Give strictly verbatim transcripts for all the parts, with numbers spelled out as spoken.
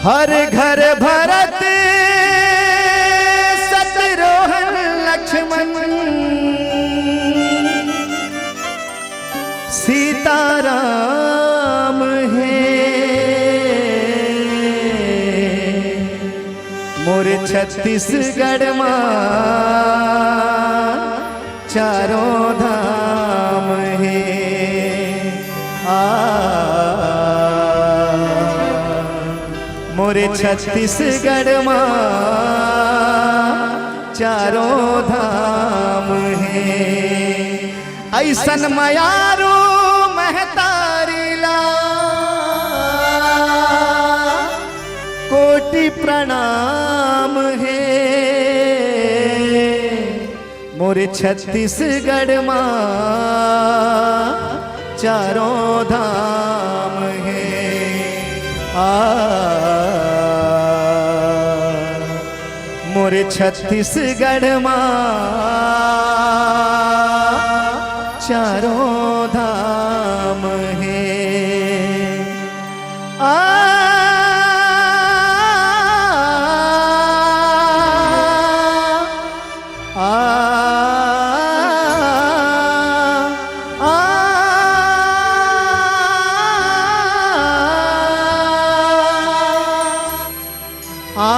हर घर भरत सतरोहन लक्ष्मण सीताराम हे। मोर छत्तीसगढ़ मा चारों धाम हे। आ, मोरे छत्तीसगढ़ मा चारों धाम हे। अइसन मयारू महतारी ला कोटि प्रणाम हे। मोरे छत्तीसगढ़ मा चारों धाम हे। आ, मोरे छत्तीसगढ़ मा चारों धाम हे। आ, आ, आ, आ, आ।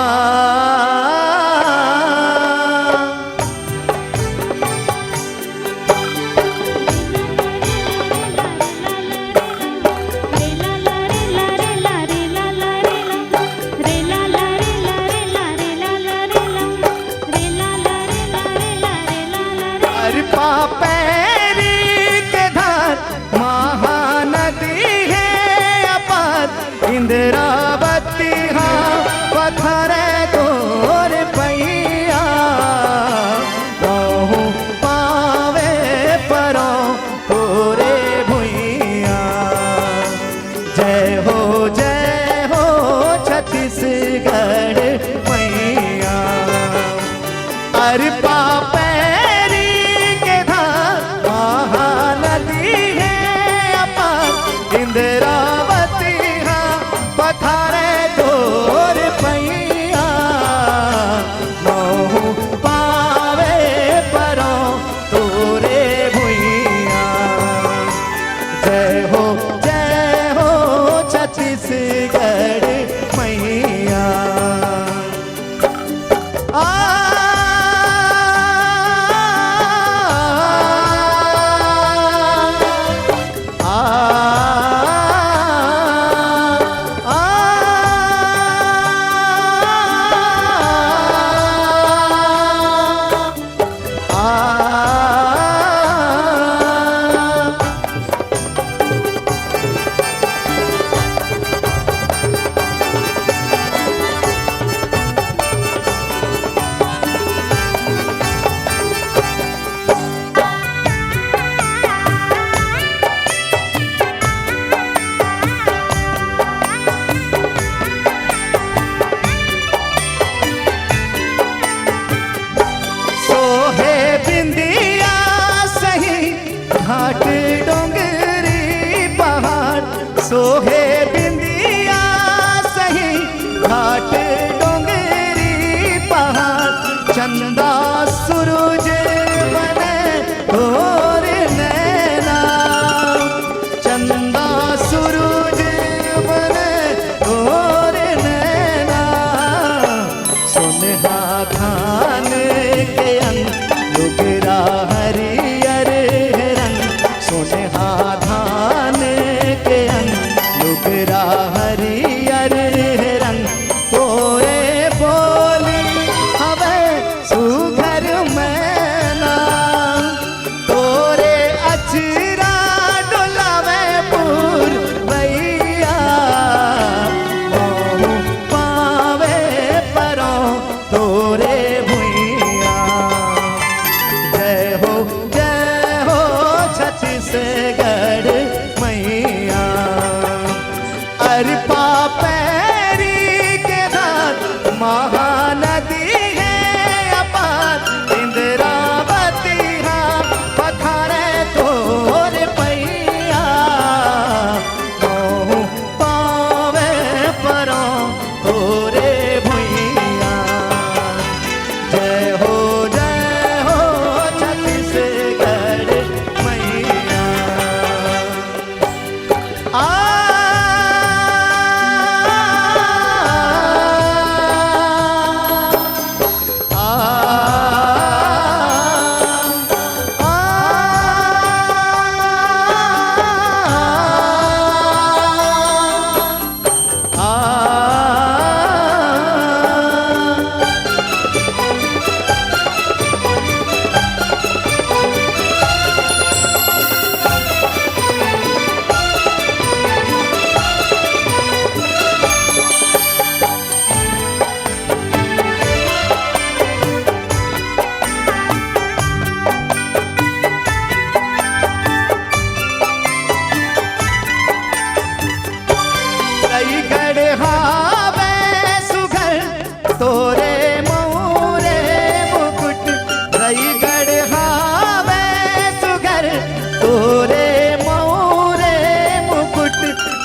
अरे पापेरी के धार महानदी हे अपार, इंद्रावती हा पथरे तोर पैया, कहूँ पावे परो तोरे भुइया। जय हो, जय हो छत्तीसगढ़ मैया। अरे पापेरी के धार महानदी हे अपार, इंद्रावती हा पथरे तोर पैया, महूँ पावे परो तोरे भुइया। जय हो, जय हो छत्तीसगढ़ मैया। आ, आ, आ, आ। सोहे बिंदिया सही घाट डोंगरी पहाड़, सोहे बिंदिया सही घाट डोंगरी पहाड़, चंदा सूरज बने तोर नैना, चंदा सूरज बने तोर नैना। सोनहा धान के अंग, लुगरा हरियर रंग, सोनहा धान के अंग, लुगरा हरियर रंग, तोरे बोली हवे सुघर मैना, तोरे अचरा डोलावे पुरवैया, महूँ पावे परो तोरे भुइया। जय हो, जय हो छत्तीसगढ़ मैया। अरे पापेरी के धार महानदी हे अपार, इंद्रावती हा पथरे तोर पैया, महूँ पावे परो तो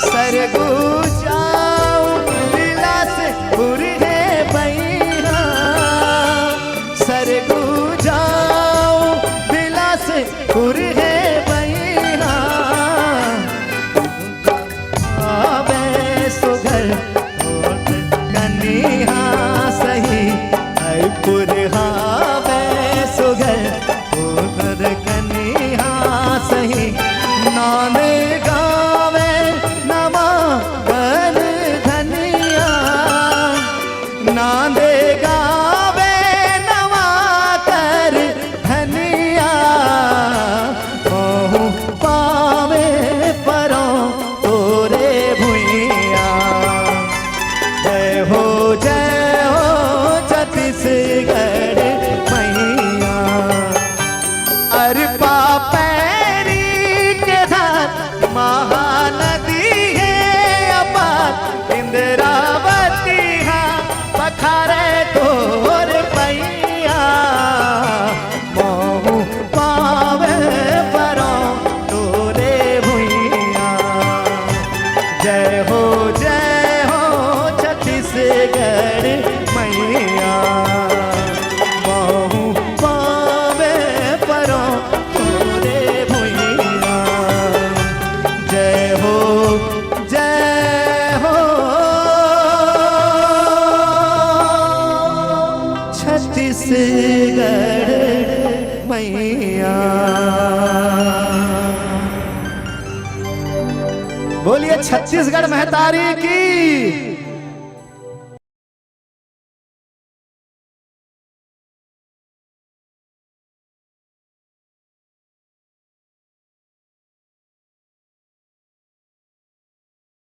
सरगु जाऊं बिलासपुर हे बहिना, सरगु जाऊं बिलासपुर हे बहिना। आवे सुघर होत कनिहा सही, अइपुर हावे सुघर होत कनिहा सही। नांदे गावे नवा बर धनिया, नांदे गावे नवा कर धनिया, महूं पावे परों तोरे भुइयां। जय हो, जय हो छत्तीसगढ़ मइया। अरपा पैरी के धार महानदी हे अपार, इंद्रावती हा पखारे तोर पैया। महूं पावे परों तोरे भुइयां। जय हो, जय हो छत्तीसगढ़ मइया। महूं पावे परों तोरे भुइयां। जय हो, जय हो छत्तीसगढ़ मइया। बोलिए छत्तीसगढ़ महतारी की।